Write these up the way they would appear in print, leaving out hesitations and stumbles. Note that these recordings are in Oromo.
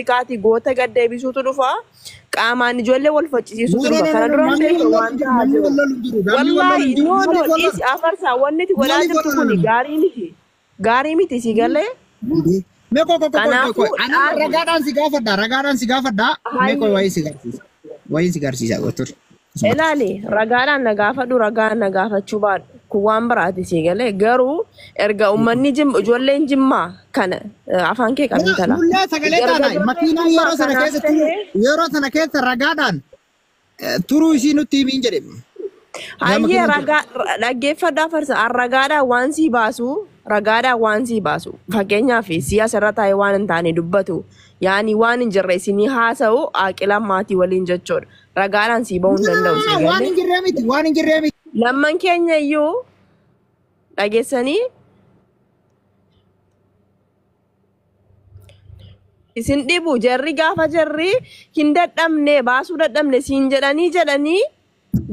Kaati goota gad deebisuutu dhufa. Qaamaan ijoollee wal faccisiisutu No, no, dhufa. no, Kana no, dura hin namni beeku wal waan lolu hin jiru, ta'aa namni jiru. wal lolu hin jiru, namni wal lolu Wallaahi hin jiru. no no Maaliif wal dhiisi lola? afarsaa wanni itti godhaa Maaliif jirtu wal lola kuni namni? gaarii miti. Gaarii miti si galee. Mee koo koo koo koo Kanaafuu koo ana dhaabi. ragaadhaan si gaafadha, ragaadhaan si gaafadha. Mee koo Hayyee. wayii si garsiisa. Wayii si garsiisa gochuu. Ilaali ragaadhaan na gaafadhu, ragaan na gaafachuu baadhu kun waan biraati si galee. Garuu erga uummanni jimma, ijoolleen jimmaa kana afaan kee qabii tala. Nullee sagalee Erga taana ijoolleen makiinaan jimmaa yeroo sana kanaaf keessa turu ta'e yeroo sana keessa ragaadhaan turuu ishii nutti himiin jedhe. Yaa hayyee makiinaan ture. Ragaa dhaggeeffadhaa farsa, ragaadhaan waan sii baasu, ragaadhaan waan sii baasu, fakkeenyaaf siyaasa irra taa'ee waan hin taane dubbatu, yaani waan hin jirre isinii haasa'u aaqilaan maatii waliin jechuudha, ragaadhaan sii ba'uu hin No, no, danda'u no, si no, waan galee. hin jirree miti, waan hin jirree miti. Lamman keenya iyyuu dhageessanii isin dhibu jarri gaafa jarri hin dadhabne baasuu dadhabne siin jedhanii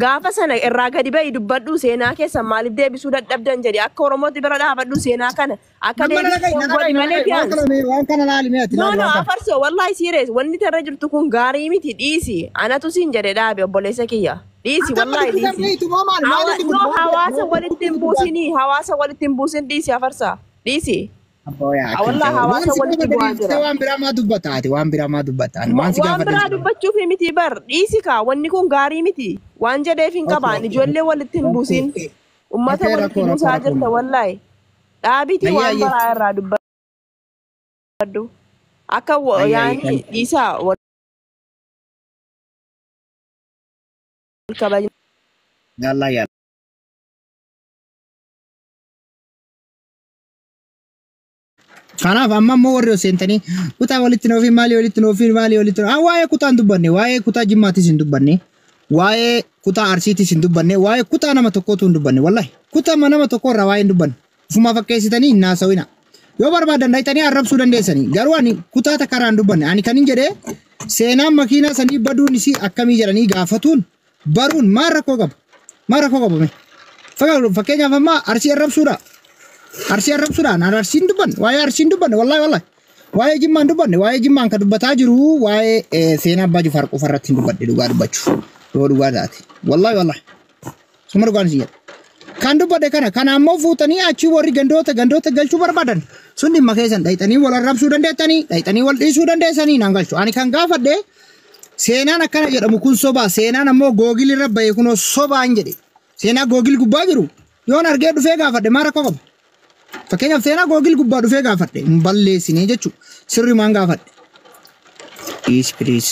gaafa sana irraa gadi ba'i dubbadhu, seenaa keessan maaliif deebisuu dadhabdan jedhi, akka Oromootti bira dhaabadhu, seenaa kana akka Amma na dhaga'i, deebisuu na godhi dhaga'i, na malee dhaga'i. Waan biyaan. kana mee, waan kana laali mee ati No laali no waan kana. Afarsoo, wallahi serious, wanni tarra jirtu kun gaarii miti, dhiisi. Anatu siin jedhe, dhaabe obboleessa kiyya, dhiisi. Ati amma Wallahi dubbisan dhiisi. beektu moo maali? Maali inni kun? No, hawaasa walitti hin buusinii, hawaasa walitti hin buusin, dhiisi afarsaa, dhiisi. Abbaa yaa akkam Wallahi ta'e. Waan hawaasa si walitti gaafadhe bu'aa dhiiftee jira. waan biraa maa dubbata ati? Waan biraa maa dubbata? Ani waan si Waan gaafadhe biraa si. dubbachuuf miti bar, dhiisi kaa, wanni kun gaarii miti waan jedheef hin Okay, qabaan okay. ijoollee walitti hin buusin, Okay. ummata Okay, walitti rakkoo rakkoo buusaa rakkoo. jirta. Wallahi dhaabitii Ayyee waan ayyee. biraa irraa dubbadhu akka Ayyee ayyee. yaani dhiisaa wal kabajna. Yalla yalla. Kanaaf amma immoo warri ol seentanii kutaa walitti nuufiin maalii walitti nuufiin maalii walitti nuufiin, waa'ee kutaa hin dubbanne, waa'ee kutaa jimmaatis hin dubbanne, waa'ee kutaa arsiitis hin dubbanne, waa'ee kutaa nama tokkootu hin dubbanne. Wallahi kutaa nama tokko irraa waa'ee hin dubbanne. Ufumaa fakkeessitanii hin haasawina. Yoo barbaadan dhayxanii arrabsuu dandeessanii, garuu ani kutaa takka irraa hin dubbanne. Ani kan hin jedhee seenaan makiinaa sanii baduun isii akkamii jedhanii gaafatuun baruun maal rakkoo qaba? Maal rakkoo qaba mee? Fakkeenyaaf amma arsii arrabsuudha. Arsii arrabsuudhaan ani arsiin dubbanne, waa'ee arsiin dubbanne, wallahi wallahi. Waa'ee jimmaan dubbanne, waa'ee jimmaan kan dubbataa jiru waa'ee seenaa abbaa jifaar qofa irratti hin dubbadhe dhugaa dubbachuu. Yoo dhugaa taate. Wallahi wallahi. Suma dhugaan isin jedha. Kan dubbadhe kana kana ammoo fuutanii achi warri gandoota gandoota galchuu barbaadan sun dhimma keessan, dhayxanii wal arrabsuu dandeettanii, dhayxanii wal dhiisuu dandeessanii, naan galchu. Ani kan gaafadhe seenaan akkana jedhamu kun sobaa, seenaan ammoo Google irra bahe kunoo sobaan jedhe. Seenaa Google gubbaa jiru yoon argee dhufee gaafadhe maal rakkoo qaba? Fakkeenyaaf seenaa Google gubbaa dhufee gaafadhe hin balleessine jechuudha. Sirrimaan gaafadhe. Dhiisi please.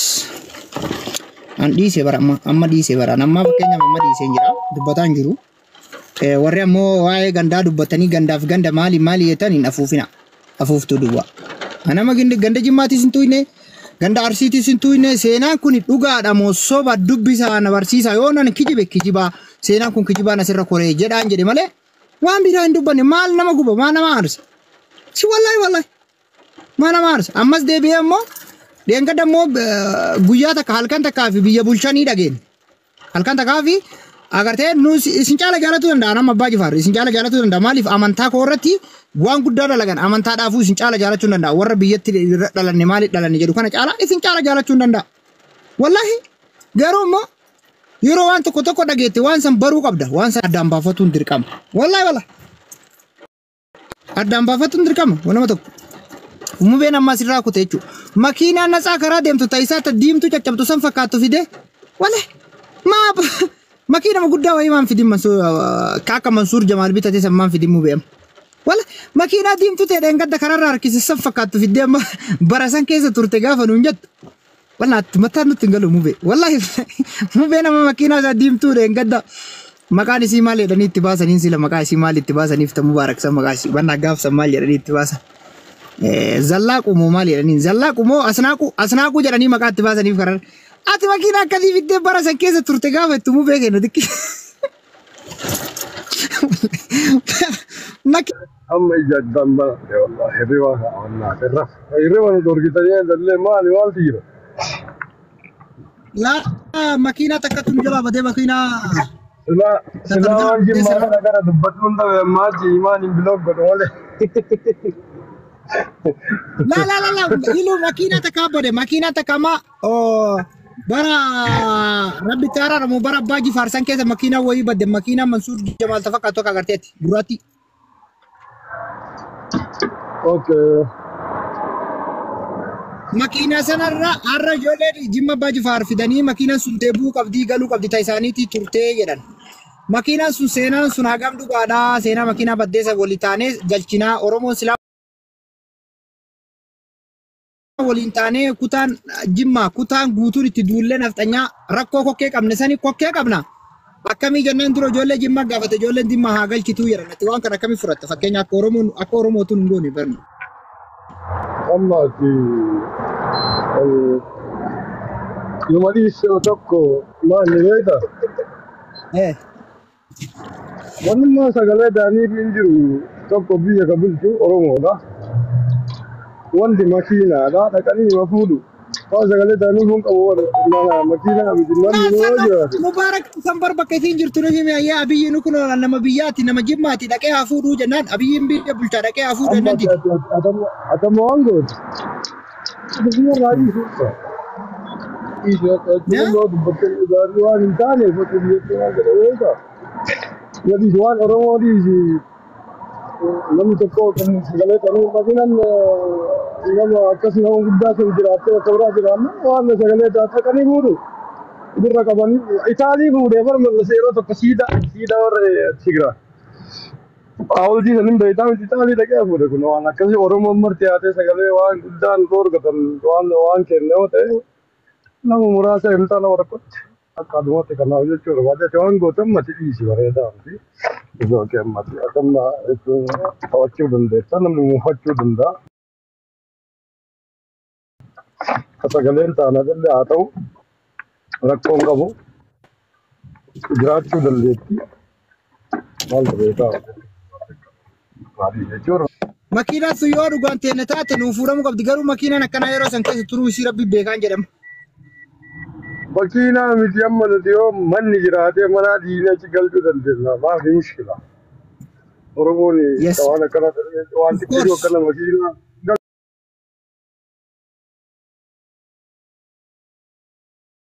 An dhiise bara, amma amma dhiise bara, amma fakkeenyaaf amma dhiisee jira, dubbataa hin jiru. Warri ammoo waa'ee gandaa dubbatanii gandaaf ganda maali maali jettan hin afuufina. Afuuftuu duwwaa. Anama ganda jimmaatis hin tuyne, ganda arsiitis hin tuyne. Seenaan kun dhugaadha moo soba dubbisaa na barsiisa, yoo nan kijibe kijibaa, seenaan kun kijibaan asirra koree jedhaan jedhe malee waan biraa hin dubbanne. Maal nama guba, maal nama aarsa? Si wallahi wallahi maal nama aarsa? Ammas deebi'ee ammoo dheengadda immoo guyyaa takka halkan takkaa fi biyya bulchanii dhageenya. Halkan takkaa fi agartee nu isin caala jaalatuu danda'a nama abbaa jifaar, isin caala jaalatuu danda'a. Maaliif? Amantaa koo irratti waan guddaa dalagan, amantaadhaafuu isin caala jaalachuu hin danda'a. Warra biyyatti dhalanne maaliif dhalanne jedhu kana caala isin caala jaalachuu hin danda'a. Wallahi garuu immoo yeroo waan tokko tokko dhageette waan san baruu qabda, waan san addaan baafatuun dirqama. Wallahi wallahi addaan baafatuun dirqama nama tokko. Mubeen amma asirraa kute jechuudha. Makiinaa natsaa karaa deemtu ta'isaa ta diimtuu caccabtu san fakkaattu fide. Wallahi maa makiinama guddaa wayii maan fidin, Mansuur akka Mansuur Jamaal bitate san maan fidin mubee amma? Wallahi makiinaa diimtuu ta'e dheengadda karaarra harkise san fakkaattu fiddee amma bara san keessa turte gaafa nuun jettu. Wallahi mataan nutti hin galu mubee. Wallahi mubee nama makiinaa isaa diimtuu dheengadda maqaan isii maal jedhanii itti baasaniin sila, maqaa isii maal itti baasaniif ta Mubaarak san, maqaa isii bannaa gaafsan maal jedhanii itti baasan? Zallaaqu moo maal jedhaniin? Zallaaqu moo asnaaqu, asnaaqu jedhanii maqaa itti baasaniif karaa. Ati makiinaa akkasii fiddee bara san keessa turte gaafa itti mubee kennu xiqqi. Amma ija addaan banadhe wallahi, hirriba wallahi irra hirriba nu dhorkitanii illee maali maaltu jira? Laa, makiinaa takkatu nu jalaa badee, makiinaa Silaa silaa waan tatargaa jimmaa kana kana dubbachuun dhabe, ammaa achi imaan hin block godhu malee. La la la la ilu makiinaa takka bade makiinaa takka ma bara rabbi taaraaramu bara abbaa jifaarsan keessa makiinaa wayii badde makiinaa Mansuur Jamaal tafakkaatu akka agarteetti gurraatti. Okay. Makiinaa sanarra har'a ijoolleen Jimma abbaa jifaar fidanii makiinaan sun deebi'uu qabdii galuu qabdi ta isaaniitii turtee jedhan. Makiinaan sun seenaan sun hagam dhugaadhaa seenaa makiinaa baddeessa walii taanee galchinaa Oromoon silaa waliin taanee kutaan Jimmaa kutaan guutuun itti duullee nafxanyaa rakkoo kokkee qabne sani kokkee qabna. Akkamii jennaan dura ijoollee Jimmaa gaafate ijoolleen Jimmaa haa galchituu jedhan ati waan kana akkamii fudhatta fakkeenya akka Oromoon akka Oromootuun hin goone barne. Amma ati numa dhiisee tokko maal ni beektaa? Wanni sagalee ta'aniif hin jiru tokko biyya ka bulchu Oromoodha. Wanti makiinaadha dhaqanii nima fuudhu. Waan sagalee ta'aniif hin qabu mana makiinaa miti manni yoo jiraate. Mubaarak san bar bakka isiin jirtu nu himi ayyaa Abiyyi nu kun nama biyyaati nama Jimmaati dhaqee haa fuudhuu jennaan Abiyyiin biyya bulchaa dhaqee haa fuudhuu Amma jennaan dide. atama waan gootu. Biyya irraa dhiisuu. Dhiisuu yoo dubbattee gaarii waan hin taaneef otoo biyyattii waan jedhe beekaa. Dhiisi waan Oromoo dhiisi namni tokko kan sagalee ta'anii makiinaan nama akkas nama guddaa sun jiraattee bakka biraa jiraanna waan sagalee dhaqanii fuudhu. Birra qabanii Itaalii fuudhee bar mallas yeroo tokko siidaa warra Tigraay. Hawultii sanin beektaa miti Itaalii dhaqee fuudhe kun waan akkasii Oromoon marti haatee sagalee waan guddaan dhoorgatan waan kenne yoo ta'e nama muraasa hin taane nama tokkotti akka adumatti kanaaf jechuudha. Baadiyyaatti waan gootan mati dhiisi bareedaa miti. Osoo kee ammati akkamma jechuun to'achuu dandeessa namni muufachuu danda'a. Sagaleen taana illee haa ta'u rakkoon qabu jiraachuu dandeetti. Maaltu beekaa? Maaliif jechuudha. Makiinaan sun yoo dhugaan teenne taate nuuf fuudhamuu qabdi garuu makiinaan akkanaa yeroo san keessa turuu isii rabbi beekaan jedhama. Makiinaa miti amma nuti yoo manni jiraatee mana diinee achi galchuu dandeenya. Maaf mushkila. Oromoon Yes. waan akkana waan Of xiqqoo course. akkana makiinaa